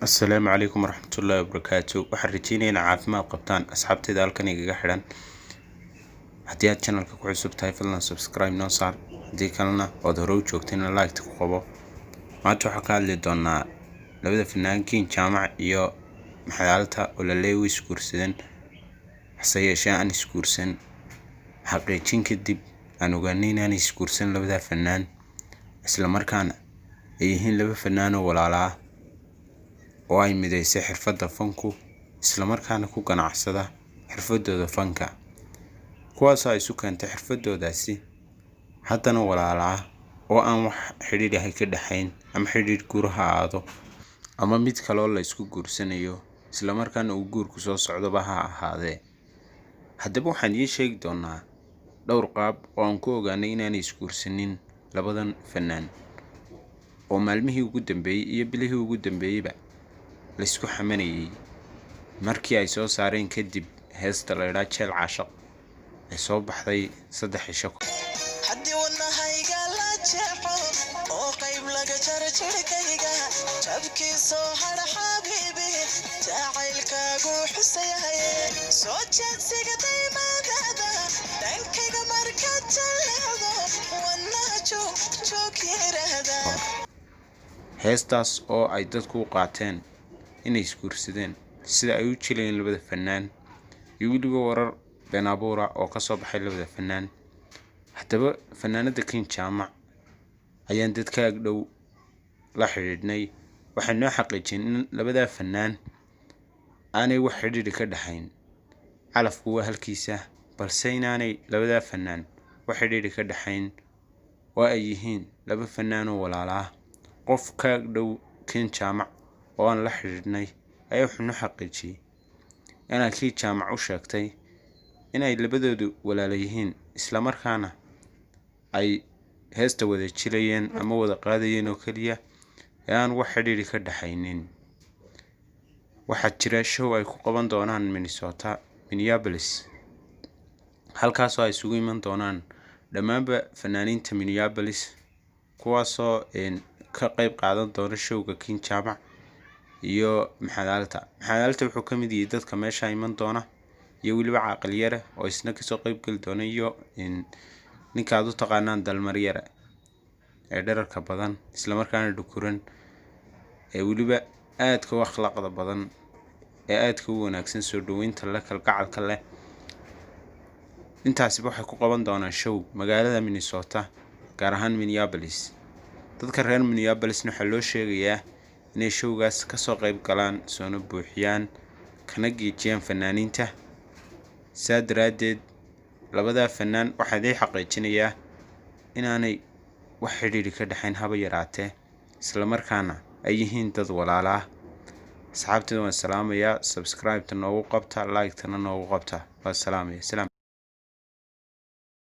Asalaamu calaykum waraxmatullaahi wabarakaatu. Waxaan rajeynaya inaa caafimaad qabtaan, asxaabteyda halkan igaga xidhan. Haddii aad channelka ku cusub tahay, fadlan subscribe noo saar. Haddii kalena ood hore u joogtayna, like-ta ku qabo. Maanta waxaan ka hadli doonaa labada fanaan Kiin Jaamac iyo Maxamed Alta oo la leeyahay way isguursadeen, hase yeeshee aan isguursan. Xaqiijin kadib aan ogaanay inaanay isguursan labada fanaan, isla markaana ay yihiin laba fanaan oo walaala ah oo ay mideysay xirfadda fanku, isla markaana ku ganacsada xirfadooda fanka, kuwaasoo ay isu keentay xirfadoodaasi, haddana walaala ah oo aan wax xidhiidh ahay ka dhexayn, ama xidhiidh guur ha ahaado ama mid kaloo la isku guursanayo, isla markaana uu guurku soo socdoba ha ahaadee. Haddaba waxaan idiin sheegi doonaa dhowr qaab oo aan ku ogaanay inaanay isguursanin labadan fanaan oo maalmihii ugu dambeeyey iyo bilihii ugu dambeeyeyba la isku xamanayay, markii ay soo saareen kadib heesta la idhaa Jeel Caashaq ay soo baxday 3 cisho. Haddii wadnahayga la jeexo oo qayb laga jaro jirkayga, jabkii soo hadha, xabiibi, jacaylkaagu xusayahay. Soo jeedsiga daymadada dhankayga markaad jaleecdo, wadnaha joog joog yiraahda. Heestaas oo ay dadku u qaateen inay isguursadeen, sida ay u jilayeen labada fanaan, iyo weliba warar been abuura oo ka soo baxay labada fanaan. Haddaba fanaanada Kiin Jaamac ayaan dadka agdhow la xidhiidhnay. Waxay noo xaqiijiyeen in labadaa fanaan aanay wax xidhiidhi ka dhexayn. Calafku waa halkiisa, balse inaanay labadaa fanaan wax xidhiidhi ka dhexayn oo ay yihiin laba fanaan oo walaala ah. Qof ka agdhow Kiin Jaamac oo aan la xidhiidhnay ayaa wuxuu noo xaqiijiyey inay Kiin Jaamac u sheegtay inay labadoodu walaala yihiin, islamarkaana ay heesta wada jilayeen ama wada qaadayeen oo keliya ee aan wax xidhiidhi ka dhexaynin. Waxaa jira show ay ku qaban doonaan Minnesota, Minneapolis, halkaasoo ay isugu iman doonaan dhammaanba fanaaniinta Minneapolis, kuwaasoo ka qeyb qaadan doona showga Kiin Jaamac iyo Maxamed Alta. Maxamed Alta wuxuu ka mid yahay dadka meesha iman doona, iyo weliba Caaqil Yare oo isna kasoo qeyb geli doona, iyo ninka aad u taqaanaan Dalmaryare ee dherarka badan, islamarkaana dhukuran, ee weliba aadka u akhlaaqda badan, ee aadka u wanaagsan, soo dhaweynta leh, kalgacalka leh. Intaasiba waxay ku qaban doonaan show magaalada Minnesota, gaar ahaan Minneapolis. Dadka reer Minneapolisna waxaa loo sheegayaa inay showgaas kasoo qeyb galaan, soona buuxiyaan, kana geejiyaan fanaaniinta. Saa daraaddeed labadaa fanaan waxaa idiin xaqiijinayaa inaanay wax xidhiidhi ka dhexayn haba yaraatee, islamarkaana ay yihiin dad walaala ah. Asxaabteeda waan salaamayaa. Subscribe-ta noogu qabta, like-tana noogu qabta. Waan salaamaya, salaam.